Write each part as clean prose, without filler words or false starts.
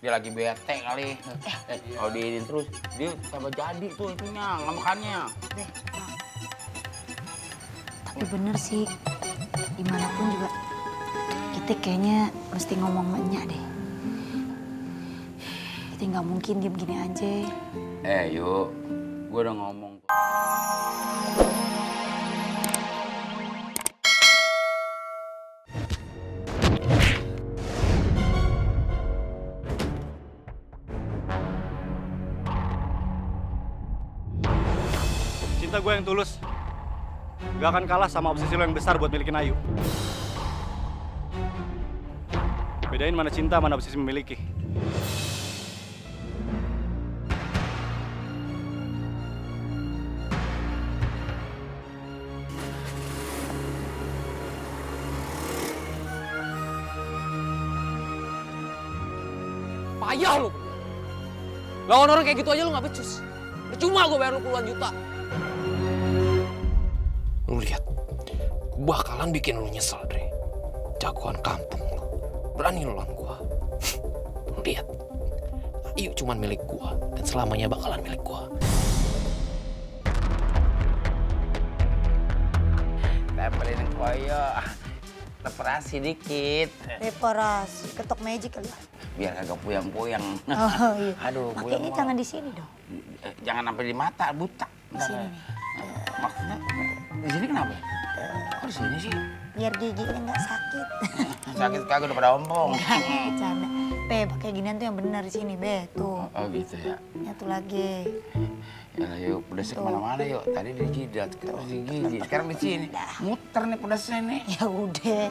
Dia lagi bete kali. Kalau diinin terus, dia tambah jadi tuh itunya, ngamakannya. Beh, tapi bener sih, dimanapun juga kita kayaknya mesti ngomong sama Nya deh. Kita nggak mungkin diem gini aja. Yuk, gue udah ngomong. Cinta gue yang tulus gak akan kalah sama obsesi lo yang besar buat milikin Ayu. Bedain mana cinta, mana obsesi memiliki. Payah lu. Lawan orang kayak gitu aja lu gak becus. Percuma gue bayar lu puluhan juta. Lu lihat, gue bakalan bikin lu nyesel, Dre. Jagoan kampung lu. Berani lu lawan gue. Lu lihat, Ayu cuman milik gue dan selamanya bakalan milik gue. Tempelin koyo, reparasi dikit. Reparasi, ketok magic kali ya. Biar kagak puyang-puyang. Oh iya. Aduh, Makanya puyang. jangan di sini dong. Jangan sampai di mata, buta. Di sini nih. Maksudnya, di sini kenapa? Kok di sini sih? Biar giginya nggak sakit. Sakit kagak udah pada ompong. Bercanda. Be, pakai ginian tuh yang benar di sini, Be. Tuh. Oh gitu ya. Nyatu lagi. Ya yuk, pedasnya kemana-mana yuk. Tadi di jidat, sekarang di gigi, sekarang di sini. Muter nih pedasnya nih. Ya udah,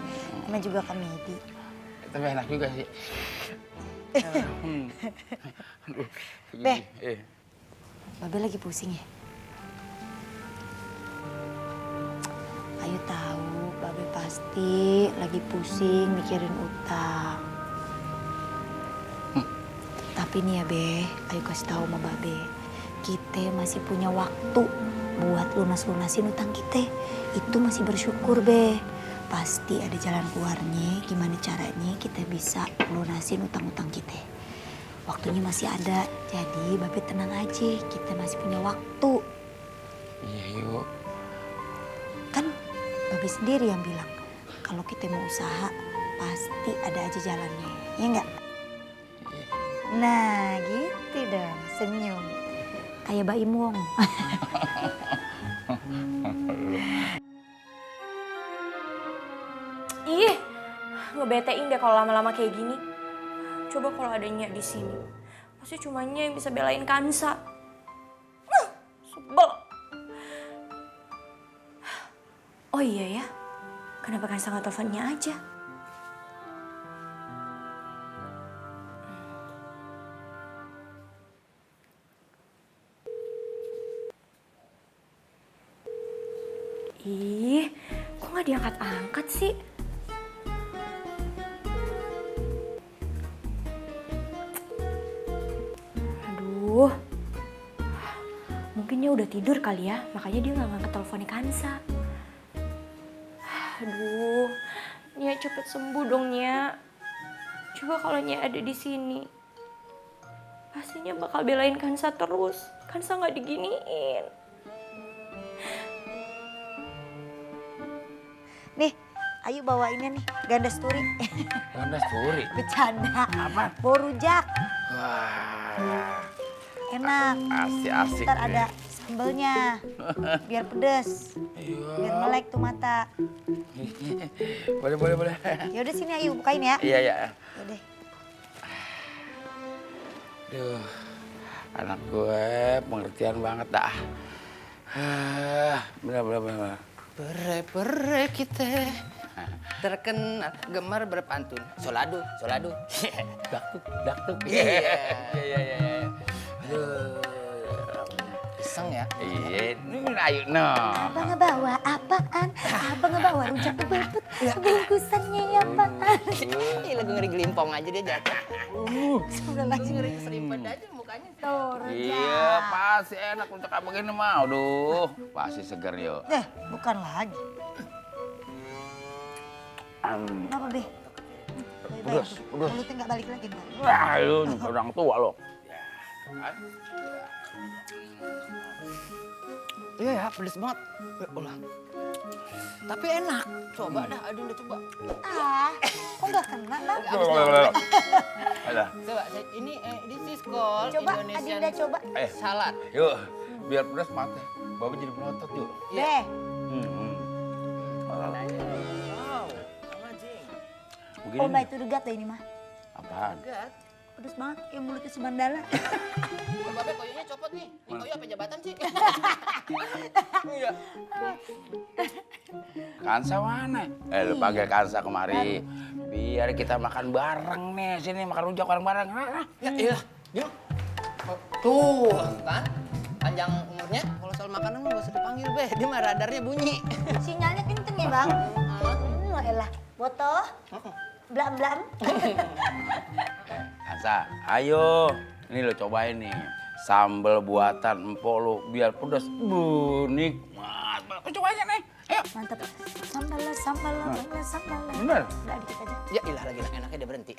namanya juga komedi. Tapi enak juga sih. Aduh, Beh. gigi. Babe lagi pusing ya? Ayu tahu, Babe pasti lagi pusing mikirin utang. Tapi nih ya, Be, Ayu kasih tahu sama Babe, kita masih punya waktu buat lunas-lunasin utang kita. Itu masih bersyukur, Be. Pasti ada jalan keluarnya, gimana caranya kita bisa lunasin utang-utang kita. Waktunya masih ada, jadi Babe tenang aja, kita masih punya waktu. Iya yuk. Kan Babe sendiri yang bilang, kalau kita mau usaha, pasti ada aja jalannya, ya enggak? Nah, gitu dong, senyum. Kayak Mbak Imwong. Ih, ngebetein deh kalau lama-lama kayak gini. Coba kalau ada Nya di sini, pasti cuma Nya yang bisa belain Kansa. Sebel. Oh iya ya, kenapa Kansa nggak telepon Nya aja? Ih, kok nggak diangkat-angkat sih? Aduh, mungkin dia udah tidur kali ya, makanya dia nggak ngangkat teleponnya Kansa. Aduh, Nya cepet sembuh dong Nya. Coba kalau Nya ada di sini, pastinya bakal belain Kansa terus. Kansa nggak diginiin. Nih, Ayu bawainnya nih, ganda sturi. Ganda suri. Bercanda. Apa? Bau rujak, Wah, enak. asik-asik. Ntar ada sambelnya, biar pedes. Biar melek tuh mata. Boleh. Yaudah sini Ayu, bukain ya. Iya. Yaudah. Duh, anak gue pengertian banget dah. Bener. Pere kita terkenal gemar berpantun. Solado. Daktuk. Iya. Aduh. Iseng ya. Iya, ini Ayu no. Abang ngebawa apaan? Abang ngebawa rujak bebet. Bungkusannya ya, Pak. Ih, lagu ngeri gelimpong aja dia jatuh. Sudah langsung Ngeri keserimpet aja mukanya. tuh rujak. Iya, pasti enak untuk kayak begini mah. Aduh, pasti seger yuk. Bukan lagi. Kenapa, Be? Pedes. Mulutnya nggak balik lagi ntar. Wah, lu orang tua lo. Iya ya, pedes banget. Ulah. Tapi enak. Coba dah, Adinda coba. Kok nggak kena bang? Ada. Coba, ini this is called Coba Indonesian Adinda coba. salad. Yuk, biar pedas mati. Bapak jadi melotot yuk. Deh. Wow, amazing. Begini Oh, nih. itu degat deh ini mah. Apaan? Enggak. Pedes banget, kayak mulutnya si Mandala. Babe koyonya copot nih. Ini koyo apa jabatan sih? Iya. Kansa mana? Lu panggil Kansa kemari. Biar kita makan bareng nih. Sini makan rujak bareng-bareng. Ya iya. Yuk. Tuh, kan? Panjang umurnya. Kalau soal makanan mah gak usah dipanggil, Be. Dia mah radarnya bunyi. Sinyalnya kenceng ya bang? Elah, botoh. Blam-blam. Kansa, ayo. Ini lo cobain nih. Sambal buatan empok lo biar pedas. Nikmat. Lo cobain nih. Ayo. Mantap. Sambal. Bener. Udah dikit aja. Ya ilah lagi enaknya dia berhenti.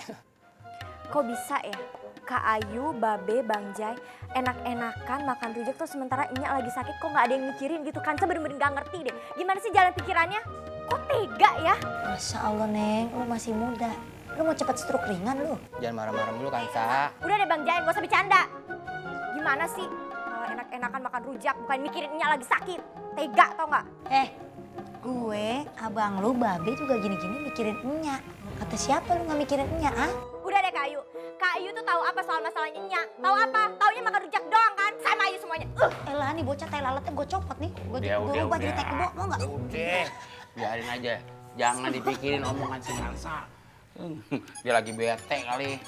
Kok bisa ya? Kak Ayu, Babe, Bang Jai, enak-enakan makan rujak tuh sementara Nya lagi sakit kok nggak ada yang mikirin gitu kan? Saya bener-bener nggak ngerti deh. Gimana sih jalan pikirannya? Kok tega ya? Masya Allah Neng, lu masih muda. Lu mau cepet stroke ringan lu. Jangan marah-marah mulu kan, Sa. Udah deh Bang Jai, gak usah bercanda. Gimana sih? Kalau enak-enakan makan rujak bukan mikirin Nya lagi sakit. Tega tau nggak? Gue, abang lu, Babe juga gini-gini mikirin Nya. Kata siapa lu nggak mikirin Nya, ah? Udah deh Kak Ayu. Kak Ayu tuh tahu apa soal masalahnya Nya? Tahu apa? Taunya makan rujak doang kan? Sama Ayu semuanya. Elah nih bocah tai lalatnya gue copot nih. Gue ubah jadi tai kebo, mau nggak? Udah. Biarin aja. Jangan dipikirin omongan si Kansa. Dia lagi bete kali.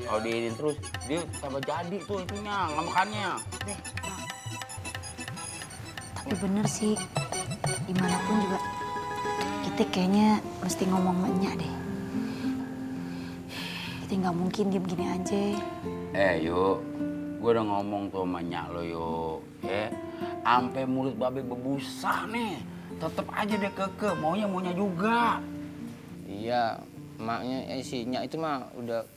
Kalau diinin terus, dia tambah jadi tuh itunya, ngamakannya. Deh, Bang. Tapi bener sih, dimanapun juga kita kayaknya mesti ngomong sama Nya deh. Kita nggak mungkin diem gini aja. Yuk, gue udah ngomong tuh sama Nyak lo yuk, ya. Ampe mulut Babe bebusa nih, tetep aja dia keke, maunya juga. Iya, emaknya si Nya itu mah udah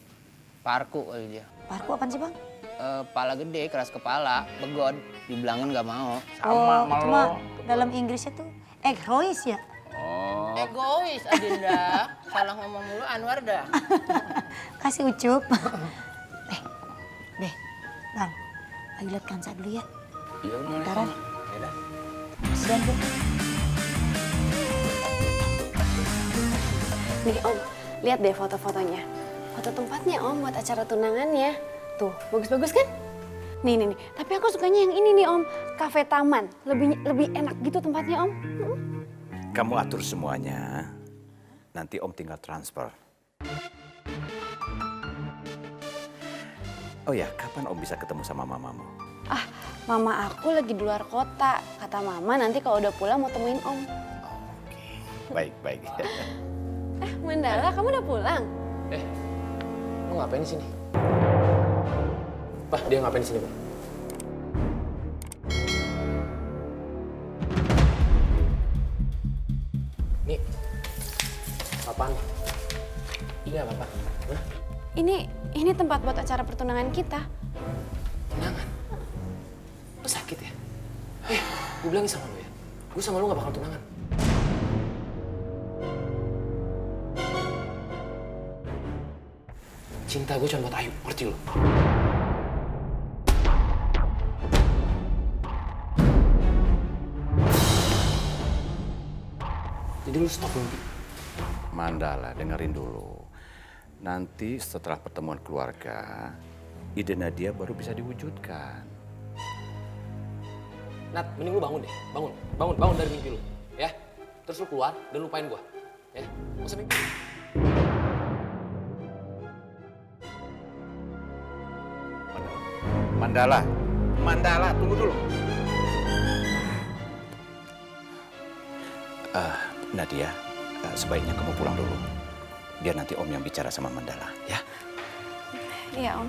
parku kali dia. Parku apaan sih bang? Kepala gede, keras kepala, begod, dibilangin nggak mau. Sama itu mah dalam Inggrisnya tuh egois ya? Oh, Egois, Adinda. Salah ngomong mulu Anwar dah. Kasih ucup. Deh, Bang, lagi liat Kansa dulu ya. iya udah. Ntaran. Yaudah. Sedang gue. Nih Om, lihat deh foto-fotonya. Foto tempatnya Om buat acara tunangannya. Tuh, bagus-bagus kan? Nih. Tapi aku sukanya yang ini nih Om, kafe taman. Lebih enak gitu tempatnya Om. Kamu atur semuanya, nanti Om tinggal transfer. Oh ya, kapan Om bisa ketemu sama mamamu? Ah, mama aku lagi di luar kota. Kata mama nanti kalau udah pulang mau temuin Om. Baik. Mandala, kamu udah pulang? Lu ngapain di sini? Pak, dia ngapain di sini, Pak? Nih, apaan? Ini apa, Pak? Hah? Ini tempat buat acara pertunangan kita. Tunangan? Lu sakit ya? Gue bilangin sama lu ya, gue sama lu gak bakal tunangan. Cinta gue cuma buat Ayu, ngerti lu? Jadi lu stop nanti. Mandala, dengerin dulu. Nanti setelah pertemuan keluarga, ide Nadia baru bisa diwujudkan. Nat, mending lu bangun deh. Bangun dari mimpi lu. Ya? Terus lu keluar dan lupain gua. Ya? Gak usah mimpi. Mandala, tunggu dulu. Nadia, sebaiknya kamu pulang dulu. Biar nanti Om yang bicara sama Mandala, ya? Iya Om.